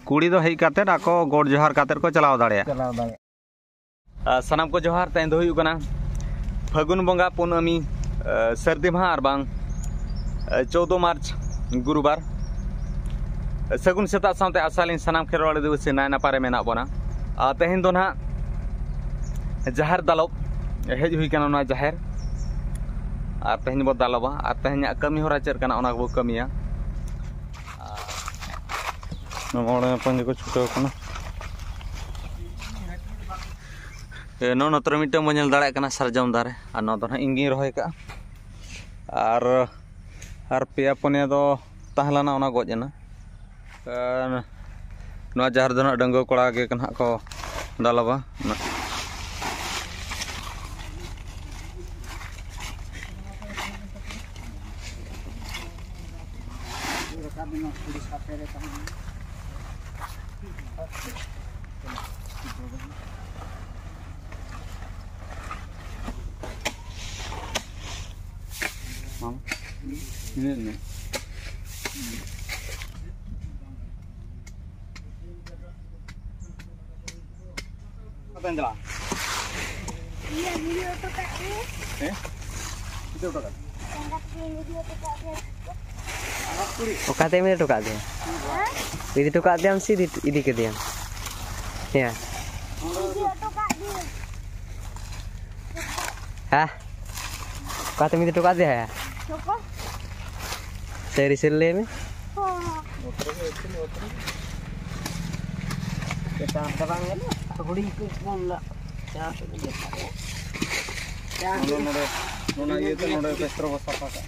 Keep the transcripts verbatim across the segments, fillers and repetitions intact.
ᱠᱩᱲᱤ ᱫᱚ ᱦᱮᱡ ᱠᱟᱛᱮᱫ ᱟᱠᱚ ᱜᱚᱰ ᱡᱚᱦᱟᱨ ᱠᱟᱛᱮᱫ ᱠᱚ ᱪᱟᱞᱟᱣ ᱫᱟᱲᱮᱭᱟᱜᱼᱟ᱾ ᱪᱟᱞᱟᱣ ᱫᱟᱲᱮᱭᱟᱜᱼᱟ᱾ ᱟᱨ ᱥᱟᱱᱟᱢ ᱠᱚ ᱡᱚᱦᱟᱨ᱾ ᱛᱮᱦᱮᱧ ᱫᱚ ᱦᱩᱭᱩᱜ ᱠᱟᱱᱟ ᱯᱷᱟᱹᱜᱩᱱ ᱵᱚᱸᱜᱟ ᱯᱩᱱᱟᱹᱢᱤ, ᱟᱨ ᱥᱟᱹᱨᱫᱤ ᱢᱟᱦᱟ ᱟᱨ ᱵᱟᱝ, ᱟᱨ ᱪᱳᱫᱫᱳ ᱢᱟᱨᱪ ᱜᱩᱨᱩᱵᱟᱨ᱾ ᱥᱟᱹᱜᱩᱱ ᱥᱮᱛᱟᱜ ᱥᱟᱶᱛᱮ ᱟᱥᱟᱭᱟᱞᱤᱧ ᱥᱟᱱᱟᱢ ᱠᱷᱮᱨᱣᱟᱲ ᱟᱹᱫᱤᱵᱟᱹᱥᱤ ᱱᱟᱭ ᱱᱟᱯᱟᱭ ᱨᱮ ᱢᱮᱱᱟᱜ ᱵᱚᱱᱟ᱾ ᱟᱨ ᱛᱮᱦᱮᱧ ᱫᱚ ᱱᱟᱦᱟᱜ ᱡᱟᱦᱮᱨ ᱫᱟᱞᱚᱵ ᱦᱮᱡ ᱦᱩᱭ ᱠᱟᱱᱟ ᱱᱚᱣᱟ ᱡᱟᱦᱮᱨ, ᱟᱨ ᱛᱮᱦᱮᱧ ᱵᱚ ᱫᱟᱞᱚᱵᱟ, ᱟᱨ ᱛᱮᱦᱮᱧᱟᱜ ᱠᱟᱹᱢᱤ ᱦᱚᱨᱟ ᱪᱮᱫ ᱠᱟᱱᱟ ᱚᱱᱟ ᱠᱚᱵᱚ ᱠᱟᱹᱢᱤᱭᱟ᱾ ᱢᱚᱬᱮ ᱯᱟᱸᱡᱮ ᱠᱚ ᱪᱷᱩᱴᱟᱹᱣ ᱠᱟᱱᱟ᱾ ᱮ, ᱱᱚᱜᱼᱚ ᱱᱚᱛᱮ ᱨᱮ ᱢᱤᱫᱴᱟᱝ ᱵᱚᱱ ᱧᱮᱞ ᱫᱟᱲᱮᱭᱟᱜ ᱠᱟᱱᱟ ᱥᱟᱨᱡᱚᱢ ᱫᱟᱨᱮ, ᱟᱨ ᱱᱚᱣᱟ ᱫᱚ ᱱᱟᱦᱟᱜ ᱤᱧ ᱜᱤᱧ ᱨᱚᱦᱚᱭ ᱠᱟᱜᱼᱟ᱾ ᱟᱨ, ᱟᱨ ᱯᱮᱭᱟ ᱯᱩᱱᱭᱟ ᱫᱚ ᱛᱟᱦᱮᱸ ᱞᱮᱱᱟ, ᱚᱱᱟ ᱜᱚᱡ ᱮᱱᱟ᱾ ᱟᱨ ᱱᱚᱣᱟ ᱡᱟᱦᱮᱨ ᱫᱚ ᱱᱟᱦᱟᱜ ᱰᱟᱺᱜᱩᱣᱟᱹ ᱠᱚᱲᱟ ᱜᱮ ᱱᱟᱦᱟᱜ ᱠᱚ ᱫᱟᱞᱚᱵᱟ᱾ ᱚᱠᱟᱛᱮᱢ ᱪᱟᱞᱟᱜᱼᱟ? ᱤᱭᱟᱹ, ᱵᱷᱤᱰᱤᱭᱳ ᱦᱚᱴᱚ ᱠᱟᱜ ᱢᱮ᱾ ᱦᱮᱸ? ᱪᱮᱫ ᱦᱚᱴᱚ ᱠᱟᱜ? ᱡᱟᱸᱜᱟ ᱛᱮᱜᱮᱧ ᱵᱷᱤᱰᱤᱭᱳ ᱦᱚᱴᱚ ᱠᱟᱜ ᱢᱮ᱾ ᱚᱠᱟᱛᱮᱢ ᱤᱫᱤ ᱦᱚᱴᱚ ᱠᱟᱜ ᱫᱮᱭᱟ? ᱦᱮᱸ? ᱤᱫᱤ ᱦᱚᱴᱚ ᱠᱟᱜ ᱫᱮᱭᱟᱢ ᱥᱮ ᱤᱫᱤ, ᱤᱫᱤ ᱠᱮᱫᱮᱭᱟᱢ? ᱦᱮᱸ᱾ ᱵᱷᱤᱰᱤᱭᱳ ᱦᱚᱴᱚ ᱠᱟᱜ ᱢᱮ᱾ ᱦᱮᱸ? ᱚᱠᱟᱛᱮᱢ ᱤᱫᱤ ᱦᱚᱴᱚ ᱠᱟᱜ ᱫᱮᱭᱟ? ᱪᱚᱠᱚ᱾ ᱥᱟᱹᱨᱤ ᱥᱟᱹᱨᱤ ᱞᱟᱹᱭ ᱢᱮ᱾ ᱦᱚᱸ᱾ ᱪᱮᱛᱟᱱ ᱨᱮ ᱵᱟᱝ ᱜᱟᱱᱚᱜᱼᱟ? ᱦᱩᱰᱤᱧ ᱠᱚ ᱯᱷᱳᱱ ᱫᱟ᱾ ᱪᱟᱥ ᱤᱭᱟᱹ ᱠᱚ᱾ ᱪᱟᱥ ᱱᱚᱰᱮ, ᱱᱚᱰᱮ, ᱚᱱᱟ ᱤᱭᱟᱹᱛᱮ ᱱᱚᱰᱮ ᱯᱮᱥᱴᱨᱚ ᱠᱚ ᱥᱟᱯᱷᱟ ᱠᱟᱜᱼᱟ᱾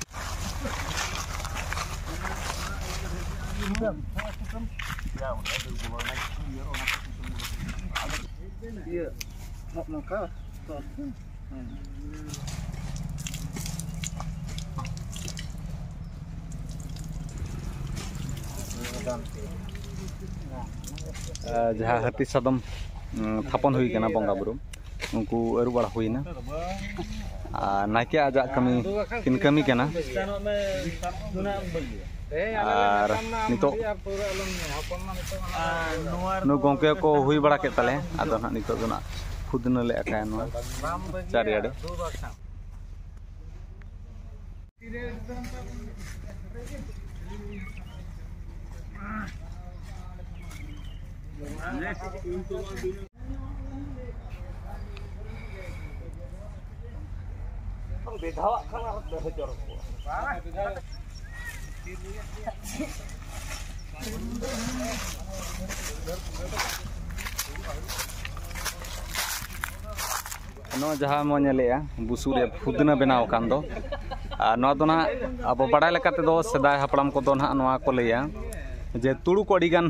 ᱤᱭᱟᱹ, ᱱᱚᱜᱼᱚ ᱱᱚᱝᱠᱟ ᱛᱚ᱾ ᱡᱟᱦᱟᱸ ᱦᱟᱹᱛᱤ ᱥᱟᱫᱚᱢ, ᱩᱸ, ᱛᱷᱟᱯᱚᱱ ᱦᱩᱭ ᱠᱟᱱᱟ ᱵᱚᱸᱜᱟ ᱵᱩᱨᱩ, ᱩᱱᱠᱩ ᱟᱹᱨᱩᱵ ᱵᱟᱲᱟ ᱦᱩᱭᱱᱟ᱾ ᱟᱨ ᱱᱟᱭᱠᱮ ᱟᱡᱟᱜ ᱠᱟᱹᱢᱤ ᱠᱤᱱ ᱠᱟᱹᱢᱤ ᱠᱟᱱᱟ᱾ ᱟᱨ ᱱᱤᱛᱚᱜ ᱱᱩᱭ ᱜᱚᱢᱠᱮ ᱠᱚ ᱦᱩᱭ ᱵᱟᱲᱟ ᱠᱮᱫ ᱛᱟᱞᱮ, ᱟᱫᱚ ᱱᱟᱦᱟᱜ ᱱᱤᱛᱚᱜ ᱫᱚ ᱱᱟᱦᱟᱜ ᱯᱷᱩᱫᱱᱟᱹ ᱞᱮ ᱟᱠᱟᱭᱟ ᱱᱚᱣᱟ ᱪᱟᱨᱭᱟᱲᱮ᱾ ᱵᱮᱫᱷᱟᱣᱟᱜ ᱠᱷᱟᱱ ᱟᱨ ᱵᱮᱦᱚᱡᱚᱨ ᱠᱚᱣᱟ᱾ ᱱᱚᱣᱟ ᱡᱟᱦᱟᱸ ᱵᱚᱱ ᱧᱮᱞᱮᱜᱼᱟ, ᱵᱩᱥᱩᱵ ᱨᱮ ᱯᱷᱩᱫᱱᱟᱹ ᱵᱮᱱᱟᱣ ᱟᱠᱟᱱ ᱫᱚ, ᱟᱨ ᱱᱚᱣᱟ ᱫᱚ ᱱᱟᱦᱟᱜ ᱟᱵᱚ ᱵᱟᱲᱟᱭ ᱞᱮᱠᱟ ᱛᱮᱫᱚ ᱥᱮᱫᱟᱭ ᱦᱟᱯᱲᱟᱢ ᱠᱚᱫᱚ ᱱᱟᱦᱟᱜ ᱱᱚᱣᱟ ᱠᱚ ᱞᱟᱹᱭᱟ ᱡᱮ ᱛᱩᱲᱩ ᱠᱚ ᱟᱹᱰᱤ ᱜᱟᱱ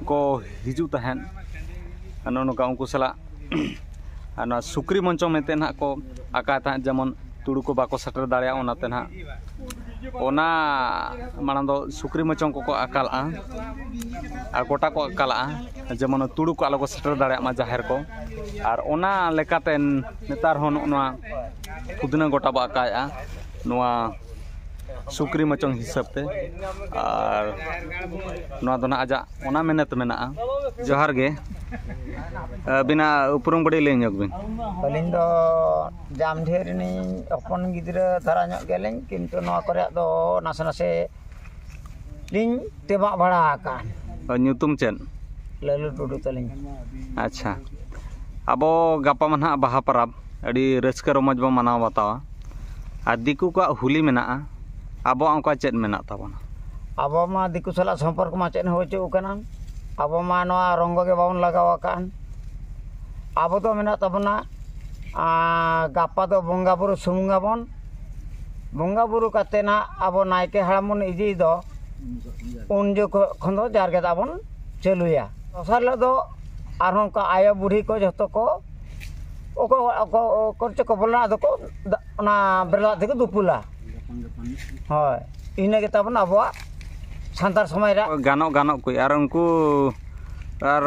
ᱠᱚ ᱦᱤᱡᱩᱜ ᱛᱟᱦᱮᱸᱫ, ᱟᱨ ᱱᱚᱜᱼᱚ ᱱᱚᱝᱠᱟ ᱩᱱᱠᱩ ᱥᱟᱞᱟᱜ ᱟᱨ ᱱᱚᱣᱟ ᱥᱩᱠᱨᱤ ᱢᱚᱧᱪᱚᱝ ᱢᱮᱱᱛᱮ ᱱᱟᱦᱟᱜ ᱠᱚ ᱟᱠᱟᱭ ᱛᱟᱦᱮᱸᱫ, ᱡᱮᱢᱚᱱ ᱛᱩᱲᱩ ᱠᱚ ᱵᱟᱠᱚ ᱥᱮᱴᱮᱨ ᱫᱟᱲᱮᱭᱟᱜᱼᱟ, ᱚᱱᱟᱛᱮ ᱱᱟᱦᱟᱜ ᱚᱱᱟ ᱢᱟᱲᱟᱝ ᱫᱚ ᱥᱩᱠᱨᱤ ᱢᱚᱪᱚᱝ ᱠᱚᱠᱚ ᱟᱠᱟᱞᱟᱜᱼᱟ ᱟᱨ ᱜᱚᱴᱟ ᱠᱚ ᱟᱠᱟᱞᱟᱜᱼᱟ, ᱡᱮᱢᱚᱱ ᱛᱩᱲᱩ ᱠᱚ ᱟᱞᱚ ᱠᱚ ᱥᱮᱴᱮᱨ ᱫᱟᱲᱮᱭᱟᱜ ᱢᱟ ᱡᱟᱦᱮᱨ ᱠᱚ᱾ ᱟᱨ ᱚᱱᱟ ᱞᱮᱠᱟᱛᱮ ᱱᱮᱛᱟᱨ ᱦᱚᱸ ᱱᱚᱜᱼᱚ ᱱᱚᱣᱟ ᱯᱷᱩᱫᱱᱟᱹ ᱜᱚᱴᱟ ᱵᱚ ᱟᱠᱟᱭᱮᱫᱼᱟ, ᱱᱚᱣᱟ ᱥᱩᱠᱨᱤ ᱢᱚᱪᱚᱝ ᱦᱤᱥᱟᱹᱵ ᱛᱮ᱾ ᱟᱨ ᱱᱚᱣᱟ ᱫᱚ ᱱᱟᱦᱟᱜ ᱟᱡᱟᱜ ᱚᱱᱟ ᱢᱮᱱᱮᱛ ᱢᱮᱱᱟᱜᱼᱟ᱾ ᱡᱚᱦᱟᱨ ᱜᱮ, ᱟᱹᱵᱤᱱᱟᱜ ᱩᱯᱨᱩᱢ ᱠᱟᱹᱴᱤᱡ ᱞᱟᱹᱭ ᱧᱚᱜ ᱵᱤᱱ᱾ ᱟᱹᱞᱤᱧ ᱫᱚ ᱡᱟᱢᱰᱷᱮ ᱨᱤᱱᱤᱡ ᱦᱚᱯᱚᱱ ᱜᱤᱫᱽᱨᱟᱹ ᱫᱷᱟᱨᱟ ᱧᱚᱜ ᱜᱮᱭᱟᱞᱤᱧ, ᱠᱤᱱᱛᱩ ᱱᱚᱣᱟ ᱠᱚᱨᱮ ᱫᱚ ᱱᱟᱥᱮ ᱱᱟᱥᱮ ᱞᱤᱧ ᱛᱮᱵᱟᱜ ᱵᱟᱲᱟ ᱟᱠᱟᱱ᱾ ᱚ, ᱧᱩᱛᱩᱢ ᱪᱮᱫ? ᱞᱟᱹᱞᱩ ᱴᱩᱰᱩ ᱛᱟᱹᱞᱤᱧ᱾ ᱟᱪᱪᱷᱟ, ᱟᱵᱚ ᱜᱟᱯᱟ ᱢᱟ ᱱᱟᱦᱟᱜ ᱵᱟᱦᱟ ᱯᱚᱨᱚᱵᱽ, ᱟᱹᱰᱤ ᱨᱟᱹᱥᱠᱟᱹ ᱨᱚᱢᱚᱡᱽ ᱵᱚᱱ ᱢᱟᱱᱟᱣ ᱵᱟᱛᱟᱣᱟ᱾ ᱟᱨ ᱫᱤᱠᱩ ᱠᱚᱣᱟᱜ ᱦᱳᱞᱤ ᱢᱮᱱᱟᱜᱼᱟ, ᱟᱵᱚᱣᱟᱜ ᱚᱱᱠᱟ ᱪᱮᱫ ᱢᱮᱱᱟᱜ ᱛᱟᱵᱚᱱᱟ? ᱟᱵᱚ ᱢᱟ ᱫᱤᱠᱩ ᱥᱟᱞᱟᱜ ᱥᱚᱢᱯᱚᱨᱠᱚ ᱢᱟ ᱪᱮᱫ ᱦᱚᱸ ᱵᱟᱹᱪᱩᱜ ᱟᱠᱟᱱᱟ᱾ ᱟᱵᱚ ᱢᱟ ᱱᱚᱣᱟ ᱨᱚᱝᱜᱚ ᱜᱮ ᱵᱟᱵᱚᱱ ᱞᱟᱜᱟᱣ ᱟᱠᱟᱱ᱾ ᱟᱵᱚ ᱫᱚ ᱢᱮᱱᱟᱜ ᱛᱟᱵᱚᱱᱟ, ᱟᱨ ᱜᱟᱯᱟ ᱫᱚ ᱵᱚᱸᱜᱟ ᱵᱩᱨᱩ ᱥᱩᱢᱩᱝ ᱟᱵᱚᱱ᱾ ᱵᱚᱸᱜᱟ ᱵᱩᱨᱩ ᱠᱟᱛᱮ ᱱᱟᱜ ᱟᱵᱚ ᱱᱟᱭᱠᱮ ᱦᱟᱲᱟᱢ ᱵᱚᱱ ᱤᱫᱤᱭᱮ ᱫᱚ, ᱩᱱ ᱡᱚᱠᱷᱚᱱ ᱠᱷᱚᱱ ᱫᱚ ᱡᱟᱨᱜᱮ ᱫᱟᱜ ᱵᱚᱱ ᱪᱟᱹᱞᱩᱭᱟ᱾ ᱫᱚᱥᱟᱨ ᱦᱤᱞᱳᱜ ᱫᱚ ᱟᱨᱦᱚᱸ ᱚᱱᱠᱟ ᱟᱭᱳ ᱵᱩᱲᱦᱤ ᱠᱚ ᱡᱷᱚᱛᱚ ᱠᱚ ᱚᱠᱚ ᱚᱠᱚ ᱚᱠᱚ ᱪᱚ ᱠᱚ ᱵᱚᱞᱚᱱᱟ, ᱟᱫᱚ ᱠᱚ ᱫᱟ-, ᱚᱱᱟ ᱵᱮᱨᱮᱞ ᱫᱟᱜ ᱛᱮᱠᱚ ᱫᱩᱯᱩᱞᱟ᱾ ᱦᱳᱭ, ᱤᱱᱟᱹ ᱜᱮ ᱛᱟᱵᱚᱱ ᱟᱵᱚᱣᱟᱜ ᱥᱟᱱᱛᱟᱲ ᱥᱚᱢᱟᱡᱽ ᱨᱮᱭᱟᱜ᱾ ᱜᱟᱱᱚᱜ ᱜᱟᱱᱚᱜ ᱠᱚ ᱟᱨ ᱩᱱᱠᱩ ᱟᱨ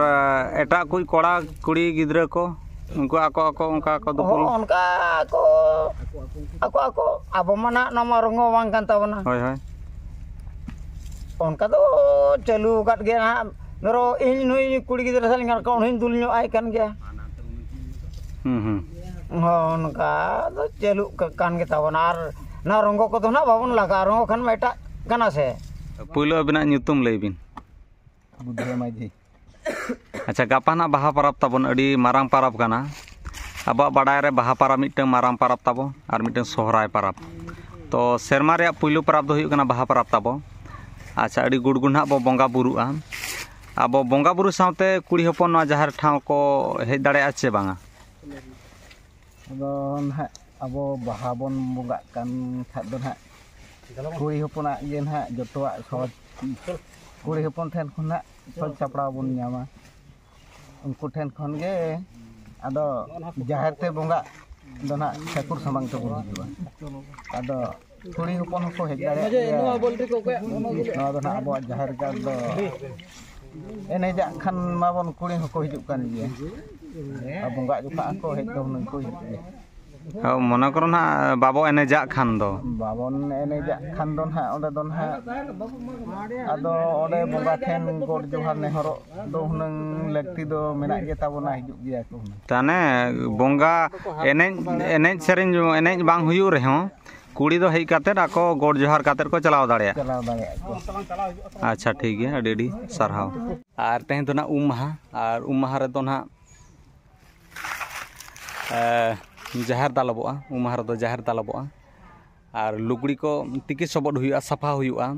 ᱮᱴᱟᱜ ᱠᱚ ᱠᱚᱲᱟ ᱠᱩᱲᱤ ᱜᱤᱫᱽᱨᱟᱹ ᱠᱚ, ᱩᱱᱠᱩ ᱟᱠᱚ ᱟᱠᱚ ᱚᱱᱠᱟ ᱠᱚ ᱫᱩᱯᱩᱞ᱾ ᱦᱚᱸ, ᱚᱱᱠᱟ ᱠᱚ ᱟᱠᱚ ᱟᱠᱚ, ᱟᱵᱚ ᱢᱟ ᱱᱟᱜ ᱱᱚᱣᱟ ᱢᱟ ᱨᱚᱝᱜᱚ ᱵᱟᱝ ᱠᱟᱱ ᱛᱟᱵᱚᱱᱟ᱾ ᱦᱳᱭ, ᱦᱳᱭ᱾ ᱚᱱᱠᱟ ᱫᱚ ᱪᱟᱹᱞᱩ ᱟᱠᱟᱫ ᱜᱮᱭᱟ ᱱᱟᱦᱟᱜ᱾ ᱫᱷᱚᱨᱚ, ᱤᱧ ᱱᱩᱭ ᱠᱩᱲᱤ ᱜᱤᱫᱽᱨᱟᱹ ᱥᱟᱞᱟᱜ ᱤᱧ ᱨᱚᱲ ᱠᱟᱱᱟ, ᱩᱱᱤᱧ ᱫᱩᱞ ᱧᱚᱜ ᱟᱭ ᱠᱟᱱ ᱜᱮᱭᱟ᱾ ᱦᱩᱸ, ᱦᱩᱸ᱾ ᱦᱚᱸ, ᱚᱱᱠᱟ ᱫᱚ ᱪᱟᱹᱞᱩᱜ ᱠᱟ-, ᱠᱟᱱ ᱜᱮ ᱛᱟᱵᱚᱱᱟ᱾ ᱟᱨ ᱚᱱᱟ ᱨᱚᱝᱜᱚ ᱠᱚᱫᱚ ᱱᱟᱦᱟᱜ ᱵᱟᱵᱚᱱ ᱞᱟᱜᱟᱜᱼᱟ, ᱨᱚᱝᱜᱚ ᱠᱷᱟᱱ ᱢᱟ ᱮᱴᱟᱜ ᱠᱟᱱᱟ ᱥᱮ᱾ ᱯᱩᱭᱞᱩ ᱟᱵᱤᱱᱟᱜ ᱧᱩᱛᱩᱢ ᱞᱟᱹᱭ ᱵᱤᱱ᱾ ᱵᱩᱫᱷᱤᱭᱟᱹ ᱢᱟᱹᱡᱷᱤ᱾ ᱟᱪᱪᱷᱟ, ᱜᱟᱯᱟ ᱱᱟᱜ ᱵᱟᱦᱟ ᱯᱚᱨᱚᱵᱽ ᱛᱟᱵᱚᱱ, ᱟᱹᱰᱤ ᱢᱟᱨᱟᱝ ᱯᱚᱨᱚᱵᱽ ᱠᱟᱱᱟ᱾ ᱟᱵᱚᱣᱟᱜ ᱵᱟᱰᱟᱭ ᱨᱮ ᱵᱟᱦᱟ ᱯᱚᱨᱚᱵᱽ ᱢᱤᱫᱴᱟᱝ ᱢᱟᱨᱟᱝ ᱯᱚᱨᱚᱵᱽ ᱛᱟᱵᱚ, ᱟᱨ ᱢᱤᱫᱴᱟᱝ ᱥᱚᱦᱨᱟᱭ ᱯᱚᱨᱚᱵᱽ᱾ ᱛᱚ ᱥᱮᱨᱢᱟ ᱨᱮᱭᱟᱜ ᱯᱩᱭᱞᱩ ᱯᱚᱨᱚᱵᱽ ᱫᱚ ᱦᱩᱭᱩᱜ ᱠᱟᱱᱟ ᱵᱟᱦᱟ ᱯᱚᱨᱚᱵᱽ ᱛᱟᱵᱚ᱾ ᱟᱪᱪᱷᱟ, ᱟᱹᱰᱤ ᱜᱩᱰ ᱜᱩᱰ ᱱᱟᱦᱟᱜ ᱵᱚ ᱵᱚᱸᱜᱟ ᱵᱩᱨᱩᱜᱼᱟ᱾ ᱟᱵᱚ ᱵᱚᱸᱜᱟ ᱵᱩᱨᱩ ᱥᱟᱶᱛᱮ ᱠᱩᱲᱤ ᱦᱚᱯᱚᱱ ᱱᱚᱣᱟ ᱡᱟᱦᱮᱨ ᱴᱷᱟᱶ ᱠᱚ ᱦᱮᱡ ᱫᱟᱲᱮᱭᱟᱜᱼᱟ ᱪᱮ ᱵᱟᱝᱟ? ᱟᱫᱚ ᱱᱟᱦᱟᱜ ᱟᱵᱚ ᱵᱟᱦᱟ ᱵᱚᱱ ᱵᱚᱸᱜᱟᱜ ᱠᱟᱱ ᱠᱷᱟᱡ ᱫᱚ ᱱᱟᱦᱟᱜ ᱠᱩᱲᱤ ᱦᱚᱯᱚᱱᱟᱜ ᱜᱮ ᱱᱟᱦᱟᱜ ᱡᱚᱛᱚᱣᱟᱜ ᱥᱚᱦᱚᱡᱽ, ᱠᱩᱲᱤ ᱦᱚᱯᱚᱱ ᱴᱷᱮᱱ ᱠᱷᱚᱱ ᱱᱟᱦᱟᱜ ᱥᱚᱡᱽ ᱥᱟᱯᱲᱟᱣ ᱵᱚᱱ ᱧᱟᱢᱟ᱾ ᱩᱱᱠᱩ ᱴᱷᱮᱱ ᱠᱷᱚᱱ ᱜᱮ ᱟᱫᱚ ᱡᱟᱦᱮᱨ ᱛᱮ ᱵᱚᱸᱜᱟᱜ ᱫᱚ ᱱᱟᱦᱟᱜ ᱴᱷᱟᱹᱠᱩᱨ ᱥᱟᱢᱟᱝ ᱛᱮᱵᱚᱱ ᱦᱤᱡᱩᱜᱼᱟ᱾ ᱟᱫᱚ ᱠᱩᱲᱤ ᱦᱚᱯᱚᱱ ᱦᱚᱸᱠᱚ ᱦᱮᱡ ᱫᱟᱲᱮᱭᱟᱜ ᱜᱮᱭᱟ᱾ ᱱᱚᱣᱟ ᱫᱚ ᱱᱟᱦᱟᱜ ᱟᱵᱚᱣᱟᱜ ᱡᱟᱦᱮᱨ ᱜᱟᱲ ᱫᱚ ᱮᱱᱮᱡᱟᱜ ᱠᱷᱟᱱ ᱢᱟᱵᱚᱱ ᱠᱩᱲᱤ ᱦᱚᱸᱠᱚ ᱦᱤᱡᱩᱜ ᱠᱟᱱ ᱜᱮᱭᱟ᱾ ᱟᱨ ᱵᱚᱸᱜᱟᱜ ᱡᱚᱠᱷᱟᱜ ᱦᱚᱸᱠᱚ ᱦᱮᱡ ᱫᱚ ᱦᱩᱱᱟᱹᱝ ᱠᱚ ᱦᱤᱡᱩᱜ ᱜᱮᱭᱟ᱾ ᱦᱳᱭ, ᱢᱚᱱᱮ ᱠᱚᱨᱚ ᱱᱟᱦᱟᱜ ᱵᱟᱵᱚ ᱮᱱᱮᱡᱟᱜ ᱠᱷᱟᱱ ᱫᱚ᱾ ᱵᱟᱵᱚᱱ ᱮᱱᱮᱡᱟᱜ ᱠᱷᱟᱱ ᱫᱚ ᱱᱟᱦᱟᱜ ᱚᱸᱰᱮ ᱫᱚ ᱱᱟᱦᱟᱜ ᱟᱫᱚ ᱚᱸᱰᱮ ᱵᱚᱸᱜᱟ ᱴᱷᱮᱱ ᱜᱚᱰ ᱡᱚᱦᱟᱨ ᱱᱮᱦᱚᱨᱚᱜ ᱫᱚ ᱦᱩᱱᱟᱹᱝ ᱞᱟᱹᱠᱛᱤ ᱫᱚ ᱢᱮᱱᱟᱜ ᱜᱮ ᱛᱟᱵᱚᱱᱟ, ᱦᱤᱡᱩᱜ ᱜᱮᱭᱟ ᱠᱚ ᱦᱩᱱᱟᱹᱝ᱾ ᱛᱟᱦᱚᱞᱮ ᱵᱚᱸᱜᱟ ᱮᱱᱮᱡ, ᱮᱱᱮᱡ ᱥᱮᱨᱮᱧ ᱮᱱᱮᱡ ᱵᱟᱝ ᱦᱩᱭᱩᱜ ᱨᱮᱦᱚᱸ ᱠᱩᱲᱤ ᱫᱚ ᱦᱮᱡ ᱠᱟᱛᱮᱫ ᱟᱠᱚ ᱜᱚᱰ ᱡᱚᱦᱟᱨ ᱠᱟᱛᱮᱫ ᱠᱚ ᱪᱟᱞᱟᱣ ᱫᱟᱲᱮᱭᱟᱜᱼᱟ᱾ ᱪᱟᱞᱟᱣ ᱫᱟᱲᱮᱭᱟᱜᱼᱟ ᱠᱚ᱾ ᱟᱪᱪᱷᱟ, ᱴᱷᱤᱠ ᱜᱮᱭᱟ, ᱟᱹᱰᱤ ᱟᱹᱰᱤ ᱥᱟᱨᱦᱟᱣ᱾ ᱟᱨ ᱛᱮᱦᱮᱧ ᱫᱚ ᱱᱟᱜ ᱩᱢ ᱢᱟᱦᱟ, ᱟᱨ ᱩᱢ ᱢᱟᱦᱟ ᱨᱮᱫᱚ ᱱᱟᱜ ᱮ, ᱡᱟᱦᱮᱨ ᱫᱟᱞᱚᱵᱚᱜᱼᱟ᱾ ᱩᱢ ᱢᱟᱦᱟ ᱨᱮᱫᱚ ᱡᱟᱦᱮᱨ ᱫᱟᱞᱚᱵᱚᱜᱼᱟ᱾ ᱟᱨ ᱞᱩᱜᱽᱲᱤ ᱠᱚ ᱛᱤᱠᱤ ᱥᱚᱵᱚᱫ ᱦᱩᱭᱩᱜᱼᱟ, ᱥᱟᱯᱷᱟ ᱦᱩᱭᱩᱜᱼᱟ᱾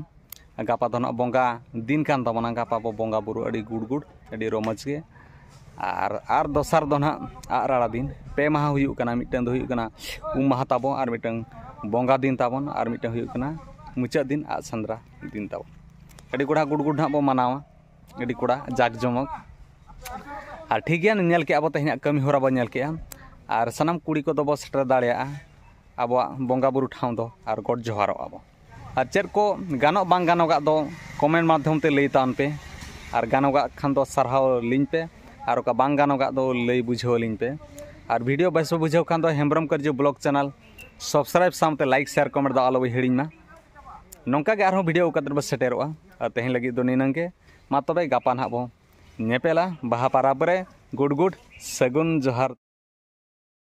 ᱜᱟᱯᱟ ᱫᱚ ᱱᱟᱜ ᱵᱚᱸᱜᱟ ᱫᱤᱱ ᱠᱟᱱ ᱛᱟᱵᱚᱱᱟ᱾ ᱜᱟᱯᱟ ᱵᱚ ᱵᱚᱸᱜᱟ ᱵᱩᱨᱩ ᱟᱹᱰᱤ ᱜᱩᱲ ᱜᱩᱲ, ᱟᱹᱰᱤ ᱨᱚᱢᱚᱡᱽ ᱜᱮ᱾ ᱟᱨ, ᱟᱨ ᱫᱚᱥᱟᱨ ᱫᱚ ᱱᱟᱜ ᱟᱜ ᱨᱟᱲᱟ ᱫᱤᱱ᱾ ᱯᱮ ᱢᱟᱦᱟ ᱦᱩᱭᱩᱜ ᱠᱟᱱᱟ᱾ ᱢᱤᱫᱴᱟᱝ ᱫᱚ ᱦᱩᱭᱩᱜ ᱠᱟᱱᱟ ᱩᱢ ᱢᱟᱦᱟ ᱛᱟᱵᱚᱱ, ᱟᱨ ᱢᱤᱫᱴᱟᱝ ᱵᱚᱸᱜᱟ ᱫᱤᱱ ᱛᱟᱵᱚᱱ, ᱟᱨ ᱢᱤᱫᱴᱟᱝ ᱦᱩᱭᱩᱜ ᱠᱟᱱᱟ ᱢᱩᱪᱟᱹᱫ ᱫᱤᱱ, ᱟᱜ ᱥᱮᱸᱫᱽᱨᱟ ᱫᱤᱱ ᱛᱟᱵᱚᱱ᱾ ᱟᱹᱰᱤ ᱠᱚᱲᱟ ᱜᱩᱲ ᱜᱩᱲ ᱱᱟᱜ ᱵᱚ ᱢᱟᱱᱟᱣᱟ᱾ ᱟᱹᱰᱤ ᱠᱚᱲᱟ ᱡᱟᱠ ᱡᱚᱢᱚᱠ᱾ ᱟᱨ ᱴᱷᱤᱠ ᱜᱮᱭᱟ, ᱧᱮᱞ ᱠᱮᱜᱼᱟ ᱵᱚ ᱛᱮᱦᱮᱧᱟᱜ ᱠᱟᱹᱢᱤ ᱦᱚᱨᱟ ᱵᱚ ᱧᱮᱞ ᱠᱮᱜᱼᱟ᱾ ᱟᱨ ᱥᱟᱱᱟᱢ ᱠᱩᱲᱤ ᱠᱚᱫᱚ ᱵᱚ ᱥᱮᱴᱮᱨ ᱫᱟᱲᱮᱭᱟᱜᱼᱟ ᱟᱵᱚᱣᱟᱜ ᱵᱚᱸᱜᱟ ᱵᱩᱨᱩ ᱴᱷᱟᱶ ᱫᱚ, ᱟᱨ ᱜᱚᱰ ᱡᱚᱦᱟᱨᱚᱜᱼᱟ ᱵᱚ᱾ ᱟᱨ ᱪᱮᱫ ᱠᱚ ᱜᱟᱱᱚᱜ ᱵᱟᱝ ᱜᱟᱱᱚᱜᱟᱜ ᱫᱚ ᱠᱚᱢᱮᱱᱴ ᱢᱟᱫᱽᱫᱷᱚᱢ ᱛᱮ ᱞᱟᱹᱭ ᱛᱟᱵᱚᱱ ᱯᱮ, ᱟᱨ ᱜᱟᱱᱚᱜᱟᱜ ᱠᱷᱟᱱ ᱫᱚ ᱥᱟᱨᱦᱟᱣ ᱞᱤᱧ ᱯᱮ, ᱟᱨ ᱚᱠᱟ ᱵᱟᱝ ᱜᱟᱱᱚᱜᱟᱜ ᱫᱚ ᱞᱟᱹᱭ ᱵᱩᱡᱷᱟᱹᱣ ᱟᱹᱞᱤᱧ ᱯᱮ᱾ ᱟᱨ ᱵᱷᱤᱰᱤᱭᱳ ᱵᱮᱥ ᱯᱮ ᱵᱩᱡᱷᱟᱹᱣ ᱠᱷᱟᱱ ᱫᱚ ᱦᱮᱢᱵᱨᱚᱢ ᱠᱟᱹᱨᱡᱩ ᱵᱞᱚᱜ ᱪᱮᱱᱮᱞ ᱥᱟᱵᱥᱠᱨᱟᱭᱤᱵ ᱥᱟᱶᱛᱮ ᱞᱟᱭᱤᱠ, ᱥᱮᱭᱟᱨ, ᱠᱚᱢᱮᱱᱴ ᱫᱚ ᱟᱞᱚ ᱵᱚ ᱦᱤᱲᱤᱧ ᱢᱟ᱾ ᱱᱚᱝᱠᱟ ᱜᱮ ᱟᱨᱦᱚᱸ ᱵᱷᱤᱰᱤᱭᱳ ᱟᱹᱜᱩ ᱠᱟᱛᱮᱫ ᱵᱚ ᱥᱮᱴᱮᱨᱚᱜᱼᱟ᱾ ᱟᱨ ᱛᱮᱦᱮᱧ ᱞᱟᱹᱜᱤᱫ ᱫᱚ ᱱᱤᱱᱟᱹᱝ ᱜᱮ᱾ ᱢᱟ ᱛᱚᱵᱮ ᱜᱟᱯᱟ ᱱᱟᱦᱟᱜ ᱵᱚᱱ ᱧᱮᱯᱮᱞᱟ ᱵᱟᱦᱟ ᱯᱟᱨᱟᱵᱽ ᱨᱮ᱾ ᱜᱩᱰ ᱜᱩᱰ, ᱥᱟᱹᱜᱩᱱ ᱡᱚᱦᱟᱨ᱾